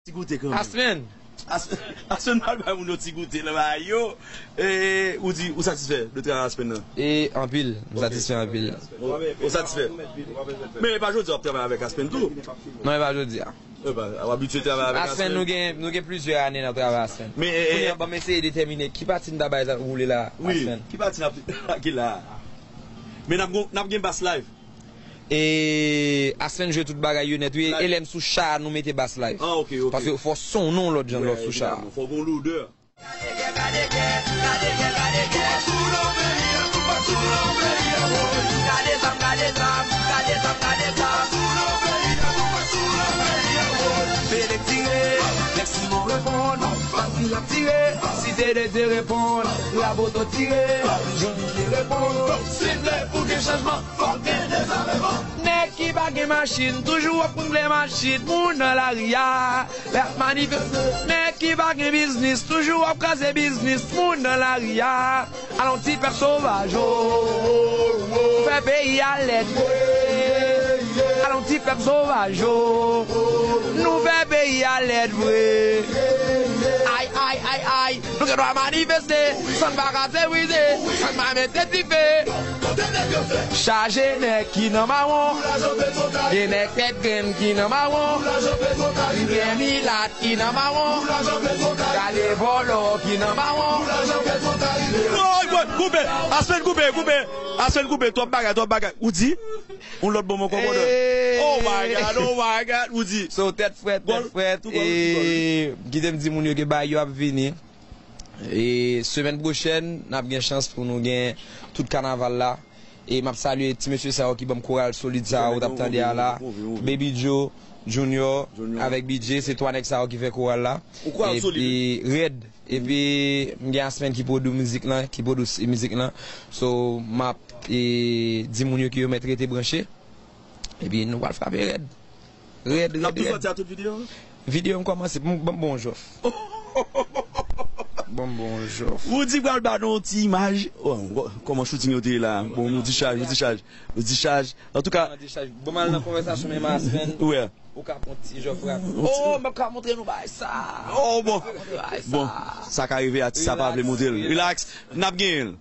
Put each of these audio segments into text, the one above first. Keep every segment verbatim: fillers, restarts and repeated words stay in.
Ti goute kanmenm. Aspen. Aspen pral bay moun yon ti goute nan bagay yo. E, ou di, ou satisfè de travay Aspen nan? E, anpil. M satisfè anpil. Ou, ou satisfè? Men e pa jodi a w ap travay avèk Aspen tou? Non, e pa jodi a. E pa, w abitye travay avèk Aspen. Aspen, nou gen, nou gen plizyè ane n ap travay Aspen. Men, e, e, kounye a, ban m eseye detèmine ki pati m ta bay zam woule la, wi, Aspen. Ki pati n ap, ki la? Men n ap gon, n ap gen bas live. E Aspen jwe tout bagay yo nèt, wi. Live. E lè m sou cha a, nou mete bas live. Ah, ok, ok. Paske fò son w non lòt jan lè w sou cha a. Evidaman, fò gon loudè. Pele k tire, lèk si nou reponn, fasil ap tire. Si te de te reponn, raboto tire. Jodi te reponn, silvouplè pou gen chanjman. Nèg ki pa gen machin, toujou ap kongle machin moun nan lari a. Lè ap manifeste. Nèg ki pa gen biznis, toujou ap kraze biznis moun nan lari a. Alon ti pèp sovaj, o, o, o, o. Fè peyi a lèd vre. Alon ti pèp sovaj, o. Nou fè peyi a lèd vre. Ay, ay, ay, ay. Nou gen dwa manifeste, san n pa kase brize, san n pa mete dife. Chaje nèg ki nan mawon, gen nèg tèt grenn ki nan mawon, gen milat ki nan mawon, gade vòlò ki nan mawon. Woy, woy, koupe, Aspen koupe, koupe, Aspen koupe, twòp bagay, twòp bagay. Ou di, yon lòt bon mwen kòmandè. Hey. Oh my God, oh my God, ou di. So, tèt frèt, tèt frèt, e kite m di moun yo ke bagay yo ap vini. E semèn pwochèn, n ap gen chans pou nou gen tout kanaval la. E m ap salye ti mesye sa yo ki ban m koral solid sa yo w t ap tande a la. Baby Joe, Junior, avèk B J, se twa nèg sa yo ki fè koral la. Epi, rèd. Epi, m gen Aspen ki pwodui mizik lan, ki pwodui mizik lan. So, m ap, e, di moun yo ke yo mèt rete branche. Epi, nou pral frape rèd. Rèd, rèd, rèd. N ap tou sòti a tout videyo? Videyo m kòmanse, bon, bon, bon jòf. Bon, bon jòf. Roody pral ba nou yon ti imaj. Oh, kòman shooting yo te ye la? Bon, nou dichaj, nou dichaj, nou dichaj. Antouka, bon, m al nan konvèsasyon menm Aspen. Ou ka pran ti jòf rapid. Oh, m ka montre nou bagay sa. Oh, bon. Bon, sa ka rive, atis sa pa vle montre l. Relax, n ap genyen l.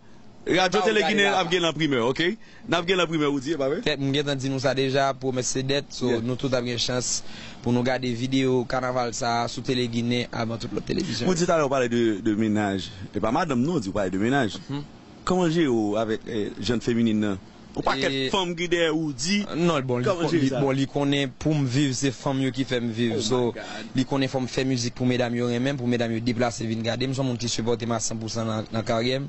Radyo Tele Ginen ap gen l an primè, oke? N ap gen l an primè, ou di, e pa vre? Tèt, m gentan di nou sa deja, pwomès se dèt, so, nou tout ap gen chans pou nou gade videyo kanaval sa a sou Tele Ginen avan tout lòt televizyon. Ou di talè ou pale de, de mennaj. E pa madanm non, ou di ou pale de mennaj. Kòman jere w avèk, eh, jant feminin nan? Yon pakèt fanm ki dèyè Roody. Non, bon, li, bon, li konnen pou m viv, se fanm yo ki fè m viv. So, li konnen fò m fè mizik pou medam yo renmen m, pou medam yo deplase vin gade m. Se yon moun ki sipòte m a san pou san nan, nan karyè m.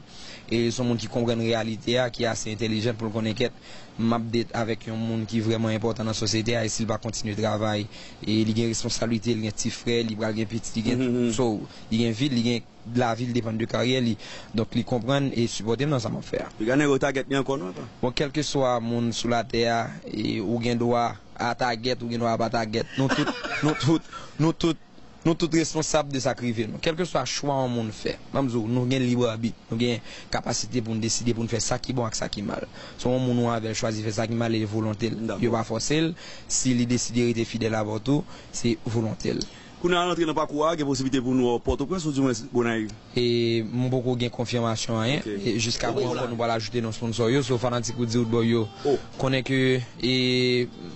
E se yon moun ki konprann reyalite a, ki ase entèlijan pou l konnen kèt, m ap date avèk yon moun ki vrèman enpòtan nan sosyete a, e si l pa kontinye travay, e li gen responsablite, li gen ti frè, li pral gen pitit, li gen tout. So, li gen vi l, li gen lavi l depann de karyè li. Donk, li konprann e sipòte m nan sa m ap fè a. Piga nèg yo tagèt li ankò non, apa? Bon, kèlkeswa moun sou latè a, e ou gen dwa a tagèt, ou gen dwa a pa tagèt. Nou tout, nou tout, nou tout, nou tout responsab de sa k rive nou. Kèlkeswa chwa yon moun fè, ban m di w, nou gen lib abit, nou gen kapasite pou n deside pou n fè sa ki bon ak sa ki mal. Se yon moun ou avè l chwazi fè sa ki mal, e volonte l. Yo pa fòse l. Si li deside rete fidèl avè w tou, se volonte l. Kounye a, n antre nan pakou a, gen posiblite pou nou wè w Pòtoprens, oudimwens Gonayiv? E m poko gen konfimasyon anyen. E jiska prezan ankò, nou pral ajoute non sponsò yo. So, fanatik Roody Roodboy yo konnen ke, e,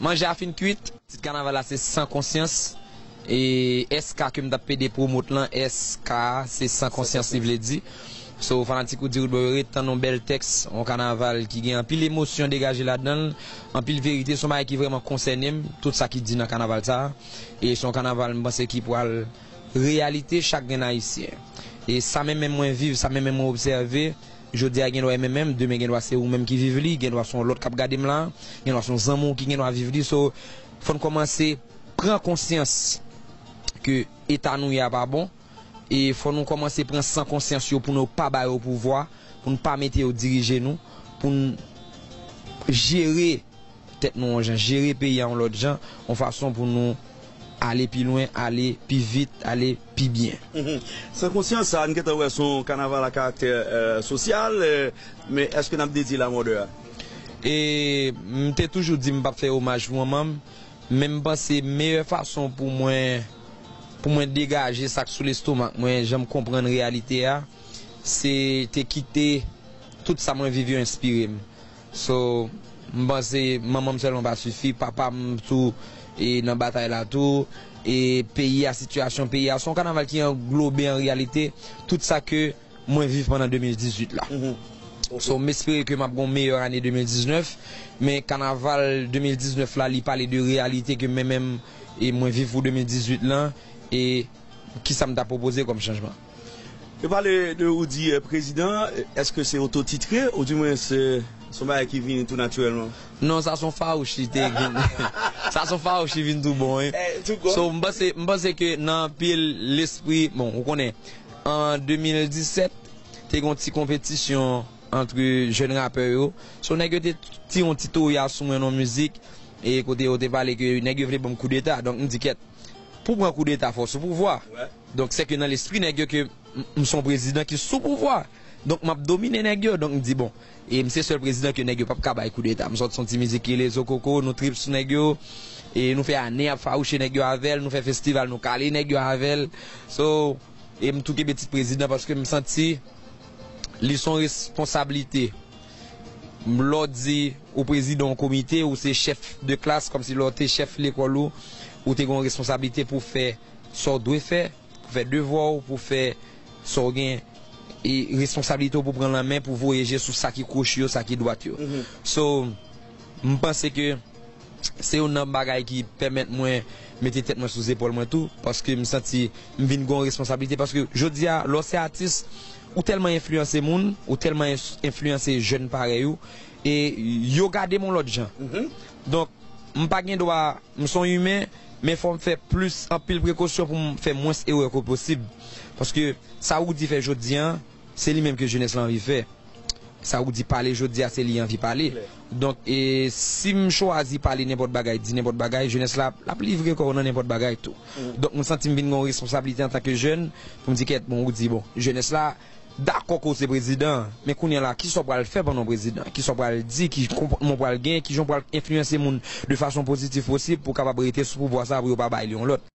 manje a fin kwit. Tit kanaval la se San Konsyans. E S K ke m t ap pede pwomot lan, S K se San Konsyans li vle di. So, fanatik Roody Roodboy yo, ret tann yon bèl tèks, yon kanaval ki gen anpil emosyon degaje ladan l, anpil verite, se yon bagay ki vrèman konsène m, tout sa ki di nan kanaval sa a. E se yon kanaval, m panse, ki pral reyalite chak grenn Ayisyen. E sa menm, menm mwen viv, sa menm, menm mwen obsève, jodi a gen dwa e menm, menm, demen gen dwa se ou menm ki viv li, gen dwa se yon lòt k ap gade m la, gen dwa se yon zanmi w ki gen dwa viv li. So, fò n kòmanse pran konsyans ke eta nou ye a pa bon. E fò nou kòmanse pran san konsyans yo pou nou pa ba yo pouvwa, pou n pa mete yo dirije nou, pou n jere tèt nou yon jan, jere peyi a yon lòt jan, yon fason pou nou ale pi lwen, ale pi vit, ale pi byen. San Konsyans sa, n gentan wè se yon kanaval a karaktè, eh, sosyal, eh, men èske n ap dedye lamò de a? E m te toujou di m p ap fè omaj pou manman m, men m panse meyè fason pou mwen pou mwen degaje sa k sou lestomak mwen, jan m konprann reyalite a, se te kite tout sa mwen viv yo enspire m. So, m panse manman m sèlman pa sifi, papa m tou e nan batay la tou, e peyi a, sitiyasyon peyi a, se yon kanaval ki anglobe an reyalite tout sa ke mwen viv pandan de mil dizuit la. So, m espere ke m ap gen yon meyè ane de mil diznèf, men kanaval de mil diznèf la, li pale de reyalite ke mwen menm e mwen viv pou de mil dizuit lan, e kisa m ta pwopoze kòm chanjman. Yo pale de ou di, eh, prezidan, èske se ototitre oudimwens se yon bagay ki vini tou natirèlman? Non, sa se yon fawouch li te vin. Sa se yon fawouch li vin tou bon, wi. Eh, tou bon. So, m panse, m panse ke nan anpil lespri, bon, ou konnen, an de mil disèt, te gen yon ti konpetisyon ant jèn rapè yo. So, nèg yo te tire yon ti toya sou mwen nan mizik, e kote yo te pale ke nèg yo vle ban m koudeta. Donk, m di, kèt, pou pran koudeta, fò w sou pouvwa. Donk, se ke nan lespri nèg yo ke m, m se yon prezidan ki sou pouvwa. Donk, m ap domine nèg yo. Donk, m di, bon, e m se sèl prezidan ke nèg yo p ap ka bay koudeta. M sot soti mizik ki rele Zo Koko, nou trip sou nèg yo. E nou fè ane ap fawouche nèg yo avè l, nou fè festival, nou kale nèg yo avè l. So, e m tou kenbe tit prezidan paske m santi li se yon responsablite. Lè w di ou prezidan yon komite, ou se chèf de klas, kòmsi lè w te chèf lekòl ou, ou te gen yon responsablite pou w fè sa w dwe fè, pou w fè devwa w, pou w fè sa w gen, e responsablite w pou w pran lanmen, pou w voye je sou sa ki kwochi yo, sa ki dwat yo. So, m panse ke se youn nan bagay ki pèmèt mwen mete tèt mwen sou zepòl mwen tou, paske m santi m vin gen yon responsablite, paske jodi a, lè w se atis, ou tèlman enfliyanse moun, ou tèlman ens-, enfliyanse jèn parèy ou, e yo gade m yon lòt jan. Donk, m pa gen dwa, m se yon imen, men fò m fè plis, anpil prekosyon pou m fè mwens erè ke posib. Paske sa Roody fè jodi a, se li menm ke jenès la anvi fè. Sa Roody pale jodi a, se li anvi pale. Donk, e, si m chwazi pale nenpòt bagay, di nenpòt bagay, jenès la, l ap livre kò nan nenpòt bagay tou. Donk, m santi m vin gen yon responsablite antanke jèn, pou m di, kèt, bon, Roody, bon, jenès la dakò ke w se prezidan, men kounye a la, kisa w pral fè pandan w prezidan? Kisa w pral di? Ki konpòtman w pral gen? Kijan w pral enfliyanse moun de fason pozitif posib pou w kapab rete sou pouvwa sa, pou yo pa bay li yon lòt?